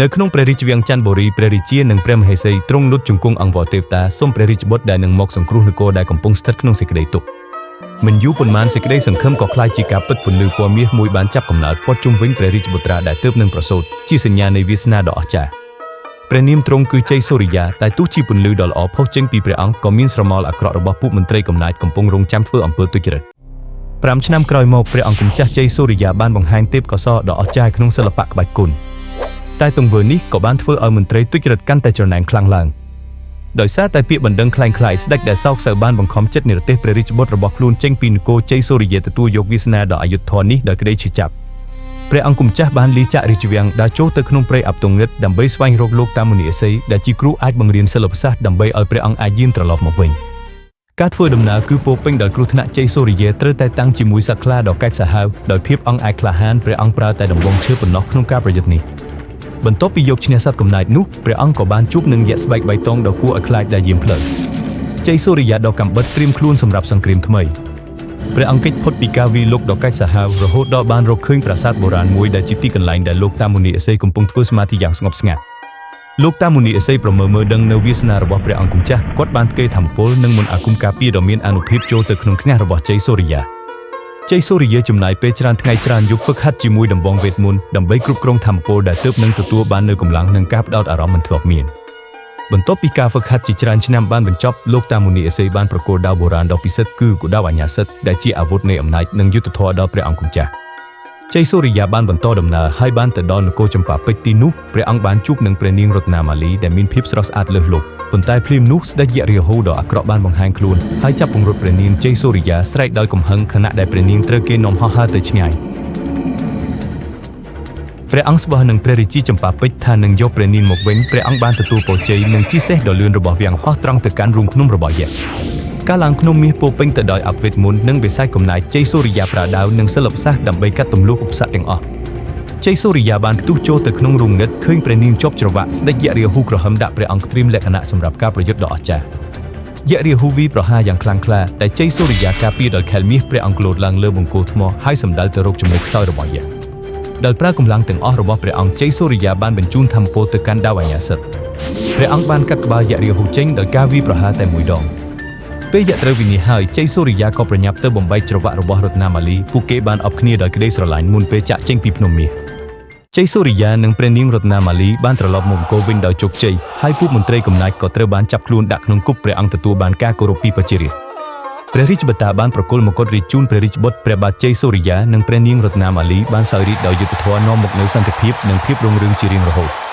នៅក្នុងព្រះរាជវាំងច័ន្ទបុរីព្រះរាជានិងព្រះមហេសីទ្រង់លុតជង្គង់អង្វរទេវតាសូមព្រះរាជបុត្រដែលនឹងមកសង្គ្រោះនគរដែលកំពុងស្ថិតក្នុងសេចក្តីទុក្ខមិនយូរប៉ុន្មានសេចក្តីសង្ឃឹមក៏ក្លាយជាការពិតពន្លឺពណ៌មាសមួយបានចាប់កំណើតព័ទ្ធជុំវិញព្រះរាជបុត្រាដែលទើបនឹងប្រសូតជាសញ្ញានៃវាសនាដ៏អស្ចារ្យព្រះនាមទ្រង់គឺជ័យសូរិយាតែទោះជាពន្លឺដ៏ល្អផុសចេញពីព្រះអង្គក៏មានស្រមោលអាក្រក់របស់ពួកមន្ត្រីកំណាចកំពុងរងចាំធ្វើអំពើទុច្ចរិត5ឆ្នាំក្រោយមកព្រះអង្គម្ចាស់ជ័យសូរិយាបានបង្ហាញទេពកោសល្យដ៏អស្ចារ្យក្នុងសិល្បៈក្បាច់គុណតែទង្វើនេះក៏បានធ្វើឲ្យមន្ត្រីទុច្ចរិតកាន់តែច្រណែនខ្លាំងឡើងដោយសារតែពាក្យបណ្ដឹងក្លែងក្លាយស្ដេចដែលសោកសៅបានបង្ខំចិត្តនិរទេសព្រះរាជបុត្ររបស់ខ្លួនចេញពីនគរជ័យសូរិយាទទួលយកវាសនាដ៏អយុត្តិធម៌នេះដោយក្តីឈឺចាប់ព្រះអង្គម្ចាស់បានលាចាករាជវាំងដើរចូលទៅក្នុងព្រៃអាប់ទងឹតដើម្បីស្វែងរកលោកតាមុនីអសីដែលជាគ្រូអាចបង្រៀនសិល្បសាស្ត្រដើម្បីឲ្យព្រះអង្គអាចយាងត្រឡប់មកវិញការធ្វើដំណើរគឺពោរពេញដោយគ្រោះថ្នាក់ជ័យសូរិយាត្រូវតែតាំងជាមួយសត្វខ្លាដ៏កាចសាហាវដោយភាពអង់អាចក្លាហានព្រះអង្គប្រើតែដំបងឈើប៉ុណ្ណោះក្នុងការប្រយុទ្ធនេះបន្ទាប់ពីយកឈ្នះសត្វកំណាចនោះព្រះអង្គក៏បានជួបនឹងយក្សស្បែកបៃតងដ៏គួរឲ្យខ្លាចដែលយាមផ្លូវជ័យសូរិយាដ៏កំបិតត្រៀមខ្លួនសម្រាប់សង្គ្រាមថ្មីព្រះអង្គគេចផុតពីការវាយលុកដ៏កាចសាហាវរហូតដល់បានរកឃើញប្រាសាទបុរាណមួយដែលជាទីកន្លែងដែលលោកតាមុនីអសេកំពុងធ្វើសមាធិយ៉ាងស្ងប់ស្ងាត់លោកតាមុនីអសេប្រមើលមើលដឹងនៅវាសនារបស់ព្រះអង្គម្ចាស់គាត់បានផ្ទេរធម្មពលនិងមន្តអាគមការពារដ៏មានអានុភាពចូលទៅក្នុងខ្នះរបស់ជ័យសូរិយាជ័យសូរិយាចំណាយពេលច្រើនថ្ងៃច្រើនយប់ហ្វឹកហាត់ជាមួយដំបងវេទមន្តដើម្បីគ្រប់គ្រងធម្មពលដែលទើបនឹងទទួលបាននូវកម្លាំងនិងការផ្ដោតអារម្មណ៍មិនធ្លាប់មានបន្ទាប់ពីការហ្វឹកហាត់ជាច្រើនឆ្នាំបានបញ្ចប់លោកតាមុនីអសេបានប្រគល់ដាវបុរាណដ៏ពិសិដ្ឋគឺកដាវអញ្ញាសិទ្ធដែលជាអាវុធនៃអំណាចនិងយុត្តិធម៌ដល់ព្រះអង្គម្ចាស់ជ័យសូរិយាបានបន្តដំណើរហើយបានទៅដល់នគរចម្ប៉ាពេជ្រទីនោះព្រះអង្គបានជួបនឹងព្រះនាងរតនាម៉ាលីដែលមានភាពស្រស់ស្អាតលើសលប់ប៉ុន្តែភ្លាមនោះស្ដេចយក្សរាហូដ៏អាក្រក់បានបង្ហាញខ្លួនហើយចាប់ពង្រត់ព្រះនាងជ័យសូរិយាស្រែកដោយកំហឹងខណៈដែលព្រះនាងត្រូវគេនាំហោះហើរទៅឆ្ងាយព្រះអង្គស្បោះនឹងព្រះរាជាចម្ប៉ាពេជ្រថានឹងយកព្រះនាងមកវិញព្រះអង្គបានទទួលពរជ័យនិងជិះសេះដ៏លឿនរបស់វាំងហោះត្រង់ទៅកាន់រូងភ្នំរបស់យក្សការឡើងភ្នំមាសពោពេញទៅដោយអវេទមន្តនិងបិសាចកំណាចជ័យសូរិយាប្រាដាវនិងសិល្បសាស្ត្រដើម្បីកាត់ទម្លុះឧបសគ្គទាំងអស់ជ័យសូរិយាបានផ្ទុះចូលទៅក្នុងរូងងឹតឃើញព្រះនាងជាប់ច្រវាក់ស្ដេចយក្សរាហូក្រហមដាក់ព្រះអង្គត្រៀមលក្ខណៈសម្រាប់ការប្រយុទ្ធដ៏អស្ចារ្យយក្សរាហូវីប្រហារយ៉ាងខ្លាំងក្លាដែលជ័យសូរិយាការពារដោយខែលមាសព្រះអង្គលោតឡើងលើបង្គោលថ្មហើយសម្ដៅទៅរកចំណុចខ្សោយរបស់យក្សដោយប្រើកម្លាំងទាំងអស់របស់ព្រះអង្គជ័យសូរិយាបានបញ្ជូនធម្មពលទៅកាន់ដាវអញ្ញាសិទ្ធព្រះអង្គបានកាត់ក្បាលយក្សរាហូចេញដោយការវាយប្រហារតែមួយដងពេលយក្សត្រូវវិនិច្ឆ័យហើយជ័យសូរិយាក៏ប្រញាប់ទៅបំបែកច្រវាក់របស់រតនាម៉ាលីពួកគេបានអបគ្នាដោយក្តីស្រឡាញ់មុនពេលចាក់ចេញពីភ្នំមាសជ័យសូរិយានិងព្រះនាងរតនាម៉ាលីបានត្រឡប់មកអង្គរវិញដោយជោគជ័យហើយពួកមន្ត្រីកំណាចក៏ត្រូវបានចាប់ខ្លួនដាក់ក្នុងគុកព្រះអង្គទទួលបានការគោរពពីប្រជារាស្ត្រព្រះរាជបតាបានប្រគល់មកុដរាជជូនព្រះរាជបុត្រព្រះបាទជ័យសូរិយានិងព្រះនាងរតនាម៉ាលីបានសោយរាជ្យដោយយុត្តិធម៌នាំមកនូវសន្តិភាពនិងភាពរុងរឿងជារៀងរហូត។